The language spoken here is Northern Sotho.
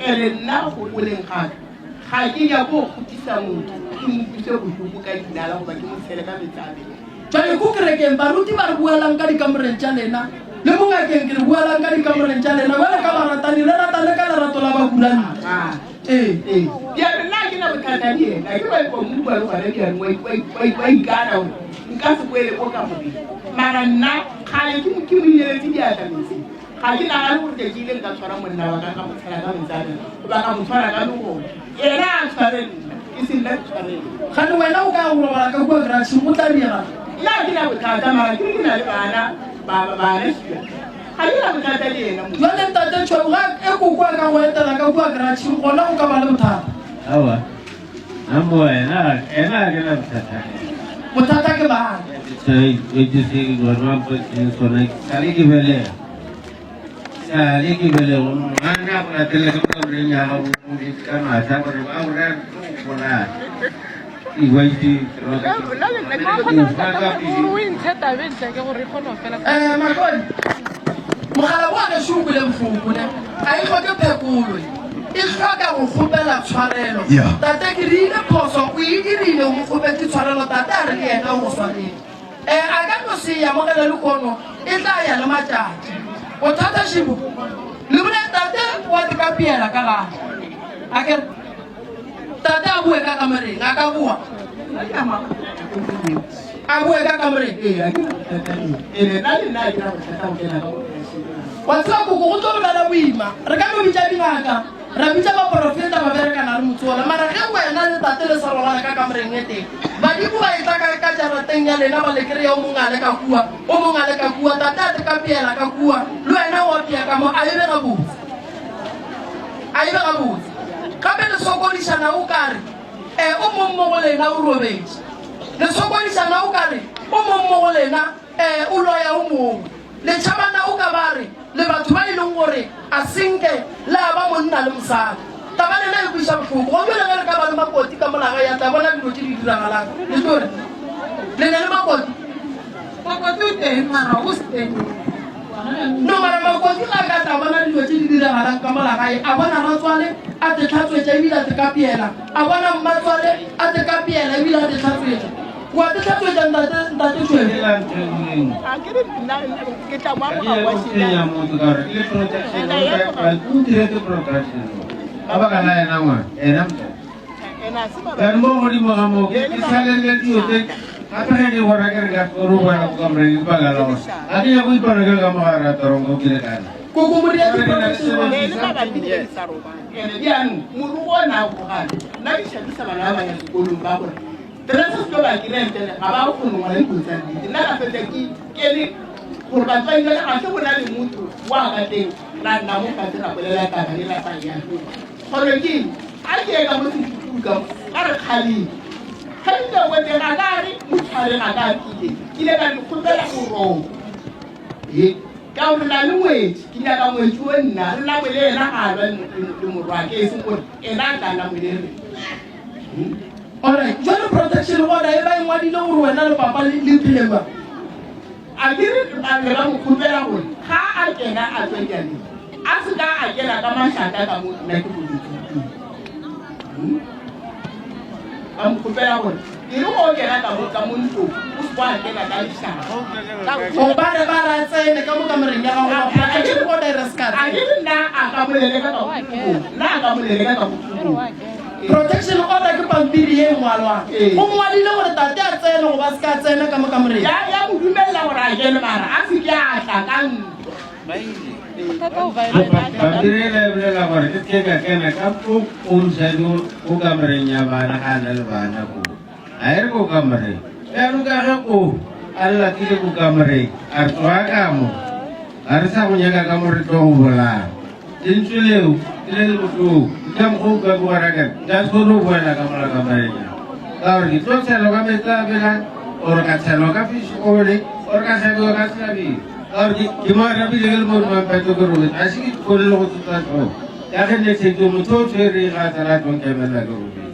Ene nna go goleng ga ka ga ke nyake go kgopisa motho ke mo kwise bohloko ka dinala goba ke mo tshele ka meetse a bele. Bjale ko kerekeng baruti ba re buelang ka dikamoreng tša lena, le mo ngakeng ke re buelang ka dikamoreng tša lena, bjale ka baratani le ratane ka lerato la bakuranta. Ee. Ee. Bjale nna ga ke na bothata le yena, ke ba kwa mo bua le gona bjang wa wa wa ikana gore nka se boele ko kamoreng. Mara nna kgale ke mo ke mo ineletse diatla metsing. Ga ke nagane gore tšatši le nka tshwara monna wa ka ka mo tshela ka metsi a bela goba ka mo tshwara ka legolo. Yena a tshware nna, e seng nna ke tshware yena. Kgane wena o ka ya go robala ka kua garageng go tla diega? Nna ga ke na bothata mara ke re ke na le bana ba ba bana šia. Ga ke na bothata le yena motho. Jwale ntate Tšhweu ga e koko a ka go etela ka kua garageng gona go ka ba le bothata? Aowa. Aowa, yena yena ga ke na bothata le yena. Bothata ke bana. Sale ke belega. Sale ke belega. Ngwana go latelela ka kamoreng ya gago ka maatla gore ba o raya go bolaya. Eh, Makone, mogala wa gešo o kwele bohloko ne ga e hloke phekolo e hloka go kgopela tshwarelo. Yeah. Tate ke dirile phoso, o e dirile o mo kgopetše tshwarelo, tate a re le yena o go swaretše. Eh, a ka no se e amogele lehono, e tla ya le matšatši. Bothata šibo, le bole tate wa tekapiela ka gae. A ke re Tate a boe ka kamoreng, a ka boa. A boe ka kamoreng. Wa tseba koko go tlo re bela boima. Re ka no bitša dingaka, ra bitša baporofeta ba berekana le motsola. Mara ge wena le tate le sa robala ka kamoreng e tee, badimo ba etla ka ka jarateng ya lena ba le kry-a o mongwe a le ka kua, o mongwe a le ka kua, tate a te ka piela ka kua, le wena o apea ka mo, a e be gabotse. A e be gabotse. Gape le sokodišana o ka re, E, o mong mo go lena o robetše. Le sokodišana o ka re, o mong mo go lena, e, o loya o mongwe. Le tšhabana o ka ba re, le batho ba e leng gore a se nke la ba monna le mosadi. Taba lena e kweša bohloko. Go bjale ge re ka ba le makoti ka mola gae, a tla bona dilo tše di diragalang. Le tlo re, Le na le makoti? Makoti o teng mara o se teng. No mara makoti ga a ka tla bona dilo tše di diragalang ka mola gae, a bona ratswale a te tlhatswetša ebile a te kapeela, a bona mmatswale a te kapeela ebile a te tlhatswetša. Wa te tlhatswetša ntate, ntate Tšhwene? Ke la ntho e nngwe. A ke re nna ke tla mo Ga ke amoga ye wa go tshwenya motho ka gore ke le protection o ntiretse protection ka baka la yena ngwana ena motho Then mo godimo ga moo ke salele dilo tse gape ge ke bona ke re ka kgone go boela ko kamoreng ke baka la gore ga ke nyako ipona ke le ka mo gare ga toronko ke le kana. Koko Moria Gore ke na le le mabapi le ke sa robala ene bjaanong morogo o na gogane nna ke šabisa bana ba ba ya sekolong ba gore dress se tlo ba kry-a ntele ga ba kgone go ngwala dikolo tsa nnete nna ka fetsa ke kene gore batswadi ba ka ga se go na le motho wa ka teng ra nna mo fatshe ra bolela taba le lapa ya Gore ke eng? A ke ye ka mo sefufung ka mo, ka re kgaleng. Kgalile go teng ga ka re motshware ga ka pile. Ke ile ka di kgopela boroko. He, ka gore na le ngwetši, ke nyaka ngwetši o nna, re namole yena ga a lwa le morwake, e seng gore ena a tla namole re. Alright, jwale protection order e ba e ngwadile gore wena le papa le le phele jwang? A ke re ba ne ba mo kgopela gore ga a kena a tswa dialeng a se ka a kena ka mašata ka mo nna ke robetseng teng. Ba mo kgopela gore e re o kena ka mo ka mo ntlong o se wa kena ka lešata. Gobane ba re a tsene ka mo kamoreng ya gago goba protection order e re se ka A ke tsena. re nna a ka mo leleka ka mo ntlong, nna a ka mo leleka ka mo ntlong. Protection order ke pampiri ye e ngwalwang. Ee. Go ngwadile gore tate a tsene goba a se ka tsena ka mo kamoreng. Ya ya mo dumelela gore a kene mara a se ke a tla ka ntlo. Pampiri ela e bolela gore ke se ke ka kena ka ko o mosadi o kamoreng ya bana ga a na le bana koo. A e re ko kamoreng. Bjalo ka ge o a latile ko kamoreng a re tloga ka mo ga re sa go nyaka ka mo re tlo go bolaya. Lentswe leo ke le le bohloko. Ke ka mokgwa o ka ke gona ka nka se kgone go boela ka mola kamoreng ya ka gore ke tlo tshelwa ka meetse a belang or ka tshelwa ka fish oil or ka hlabiwa ka sehlabelo ka gore ke mo arabile ke le mo mampete ke robetse ga se ke kgone le go tsotsa tlhogo ka ge ne tshetse motho o tshwere ga a tsala a tlo nkemelela ke robetse.